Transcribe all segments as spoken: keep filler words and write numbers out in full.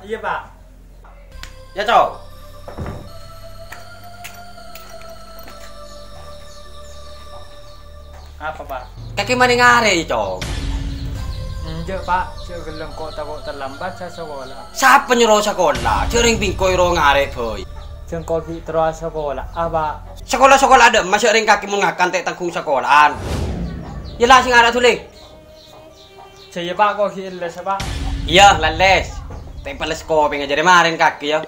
Iyâ, Pak. Yâ, Cong. Apa, Pak? Kakè mending arè, Cong. Enjâ', Pak. Jhâ' ghellâ' engko' tako' terlambat sè sakola. Sapa nyoro sakola? Jhâ' rèng bingko ro ngarè, boy. Jhâ' engko' ghi' terro sakola, Pak. Sakola-sakola adâ' emma jhâ' rèng kakè mon ngakan ta' tangghung sakola'an. Yâ la, sè ngarè dhuli. Jhâ' iyâ, Pak, engko' ghi' elles, Pak. Iyâ, la elles. Ta' pales kopèng jârèya marèn kakè, yâ.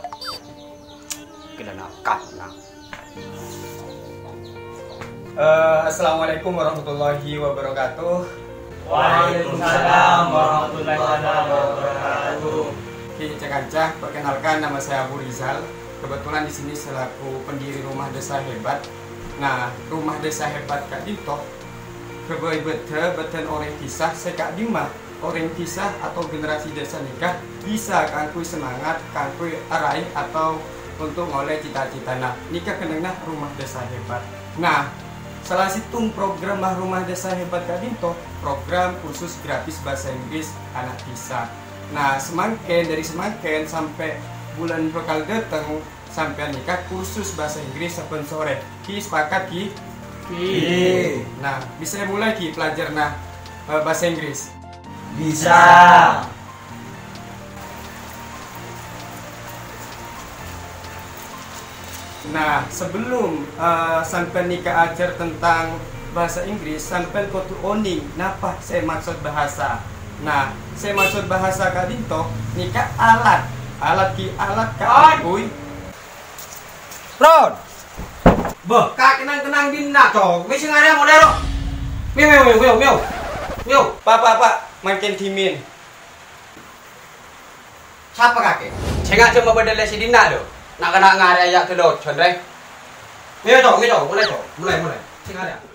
Gila nakal, nah. Eh, assalamualaikum warahmatullahi wabarakatuh. Waalaikumsalam warahmatullahi wabarakatuh. Oke, kanca-kanca, perkenalkan, nama saya Abu Rizal. Kebetulan di sini selaku pendiri Rumah Desa Hebat. Nah, Rumah Desa Hebat ka'dinto ghâbây bâdâ bâdân orèng dhisa sè ka'dimma orèng dhisa atau generasi dhisa nèka bisa kaangghuy semangat, kaangghuy araè atau untuk ngolè cita-citana. Nèka kennengnganna Rumah Desa Hebat. Nah, salah sèttong programma Rumah Desa Hebat ka'dinto, program kursus gratis bahasa Inggris ana' dhisa. Nah, samangkèn, dâri samangkèn sampè' bulân bhâkal dâteng, sampèyan nèka kursus bahasa Inggris sabbhân sorè. Ghi sepakat, ghi? Ghi. Nah, bisa mulai, ghi, pelajaranna, eh, bahasa Inggris? Bisa. Nah, sebelum, eh, sampèyan nèka ajhâr tentang bahasa Inggris, sampèyan kodhu onèng napa sè maksod bahasa. Nah, sè maksod bahasa ka'dinto nèka alat. Alat, ghi, alat kaangghuy Ron! Bâh, kakè nang-kennang dinna', Cong. Wis ngarè molè, ro. Miyâ, miyâ, miyâ, miyâ, miyâ. Miyâ. Pa', pa', pa', mangkèn dhimèn. Sapa kakè? Sènga' jhâ' mabâdâ lès è dinna', do. Na'-kana' ngarè ajhâ' dâlocon, rè. Miyâ, Cong, miyâ, Cong. Molè, Cong. Molè, molè. Sè ngarè.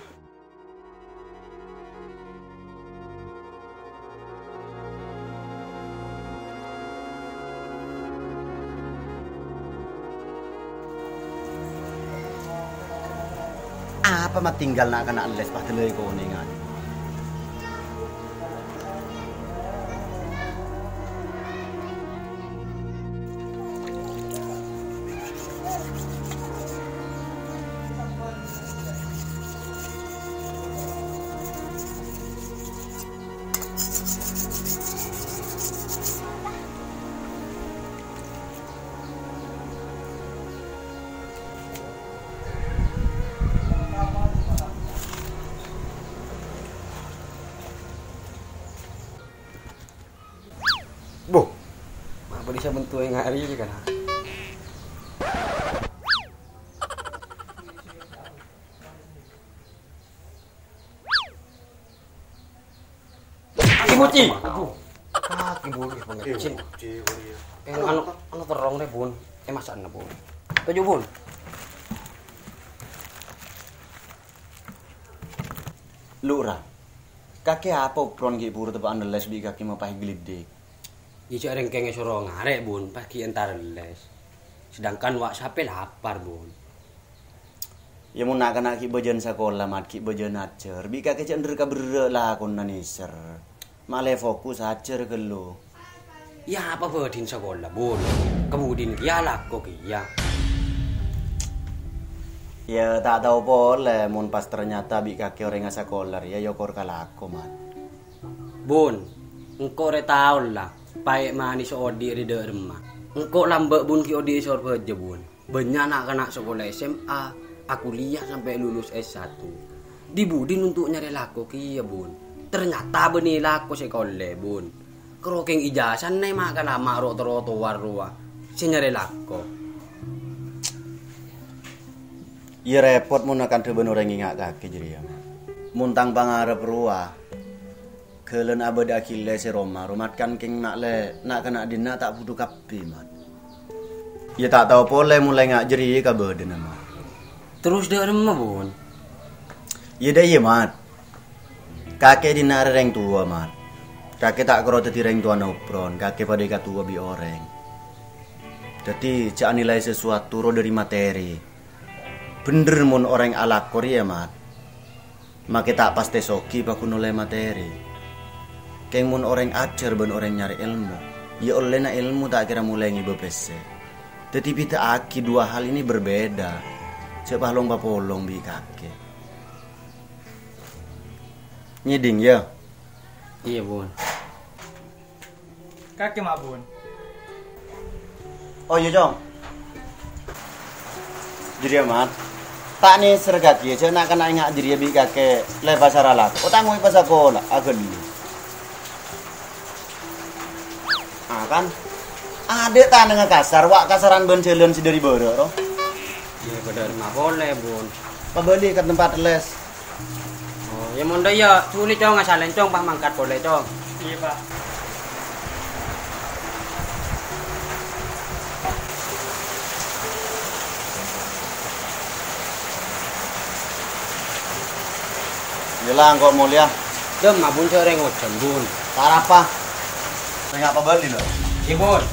Apa matinggal na'-kana' les padâ la èkonèngan? Boh, apa bisa bentuk yang hari ini kan? Kaki buci. Aduh. Kaki buci pengecil. Eh, anu, anu terrong deh, Bun. Eh, masaan, Bun. Tuju, Bun. Lurah, kakè apa opron ghi' buru teppa'an lès bi' kakè mapaè gliddhik? Iyâ, jhâ' rèng kèng èsoro ngarè, Bun, pas ghi' entar lès. Sedangkan wa' sapè lapar, Bun. Iyâ, mon na'-kana' ghi' bâjâna sakola, Mat, ghi' bâjâna ajhâr, bi' kakè jhâ' endher kaberrâ' lakona nèser. Malè fokus ajhâr ghâllu. Iyâ, apa bâdhin sakola, Bun? Kabudin kèya lako kèya. Iyâ, ta' tao polè mon pas ternyata bi' kakè orèngnga sakola rèya èokor ka lako, Mat. Bun, engko' rè taon la, paè' manès odi' rè dâ' remma. Engko' lambâ', Bun, ghi' odi' è Sorbhâjâ, Bun. Bânnya' na'-kana' sakola S M A, akuliyah sampè' lulus S satu. Di-budi nonto' nyarè lako kèya, Bun. Ternyata bânnè lako sè èkaollè, Bun. Karo kèng ijazana ma' kalama' ro'-, trotoar rowa sè nyarè lako. Iyâ, rèpot mon akanta bân orèng ngènga' kakè jârèya. Mon tang pangarep rowa, ghâlân abâdâ'âghi lès è roma, romat kan kèng na' lè-, na'-kana' dinna' ta' budhu kabbhi, Mat. Iyâ, ta' tao polè mon la ènga' jârèya kabâdâna, Mat. Terros dâ' remma, Bun? Iyâ, dâ' iyâ, Mat. Kakè dinna' rè rèng towa, Mat. Kakè ta' karo dhâddhi rèng towana opron, kakè padâ èkatowa bi' orèng. Dhâddhi, jhâ' anilai sasuatu ro dâri materi. Bhendher mon orèng alako rèya, Mat. Makè ta' pastè soghi paghun ollè materi. Kèng mon orèng ajhâr bân orèng nyarè èlmo, Ya ollèna èlmo ta' kèra molaè ngèbâ pèssè. Dhâddhi bhidhâ'aghi dua hal ini berbeda. Jhâ' palong-papolong bi' kakè. Ngèdhing, yâ? Iyâ, Bun. Kakè ma', Bun. Oh, iyâ, Cong. Jârèya, Mat. Ta' nèser kakè, jhâ' na'-kana' enga' jârèya bi' kakè la èpasara lako. Ta' ngoy pasakola, aghâllu. Ah, kan? Adâ' tanangnga kasar, wa' kasaran bân jhâlân sè dâri bârâ', ro. Iyâ, padâ ma' polè, Bun. Pabâli ka tempat les. Oh, iyâ, mon dâ' iyâ, dhuli, Cong, asalèn, Cong, pas mangkat polè, Cong. Iyâ, Pak. Iyâ la, engko' molèya. Dem, abun sè orèng ojhân, Bun. Arapa? Sènga' pabâli, lo. Iyâ, Bun.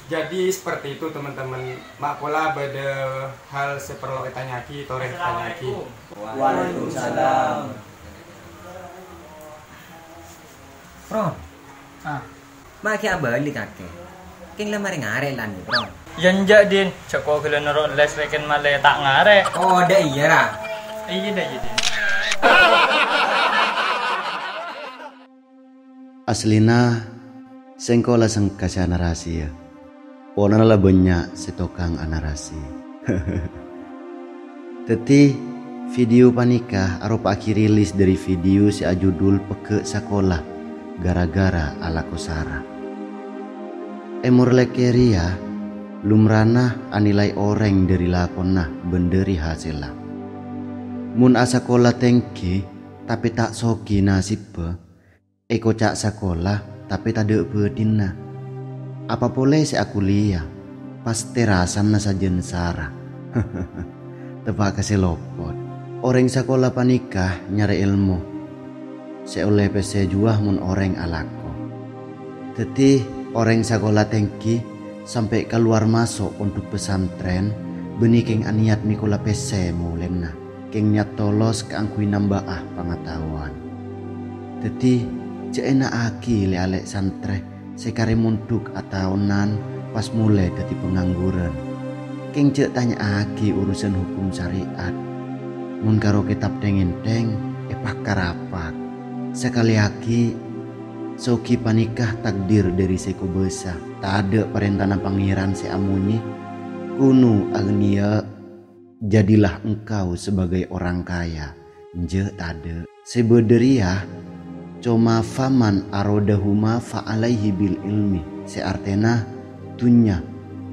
Jadi, seperti itu, teman-teman. Ma' pola bâdâ hal sè parlo ètanya'aghi, torè ètanya'aghi. Waalaikumsalam. Pron. Ah. Ma' ghi' abâli kakè. Kèng la marè ngarè' lan, Pron. Yâ enjâ', Din. Jhâ' ko ghellâ' noro' les rèken malè ta' ngarè'. Oh, dâ' iyâ, ra? Iyâ, dâ' iyâ, Din. Aslina, sèngko' la sengka sè anarasiyâ. Polana la bânnya' sè tokang anarasè. Dhâddhi, video panèka aropa'aghi rilis dâri video sè ajudul Pegghâ' Sakola Gara-gara Alako Sara. È mor lèkè rèya, lumrana anilai orèng dâri lakona bân dâri hasèlla. Mon asakola tèngghi, tapè ta' soghi nasibbhâ, èkoca' sakola, tapè tadâ' bâdhina. Apa polè sè akulèya, pastè rassana sajân sara. Teppa' ka sè lopot. Orèng sakola panèka nyarè èlmo. Sè ollè pèssè juwa mon orèng alako. Dhâddhi, orèng sakola tèngghi sampè' kalowar maso' pondhuk pesantren, bânnè kèng anèyat mèkola pèssè molèna. Kèng nèyat tolos kaangghuy nambâ'â pangataowan. Dhâddhi, jhâ' èna'aghi lè-alè santrè sè karè mondhuk ataonan pas molè dhâddhi pangangguran. Kèng jhâ' tanya'aghi urusan hokom sarè'at. Mon karo kètab dhing-èndhing, èpakarapak. Sakalèyaghi, soghi panèka takdir dâri sè kobâsa. Tadâ' parèntana Pangèran sè amonyè, "Kunu aghniya." Jadilah engkau sebagai orang kaya, enjâ' tadâ'. Sè bâdâ rèya coma faman aradahuma fa alaihi bil ilmi, sè artèna dhunnya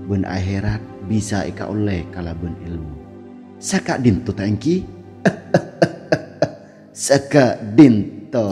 bân aherat bisa èkaollè kalabân èlmo. Saka'dinto ta' èngghi? Saka'dinto.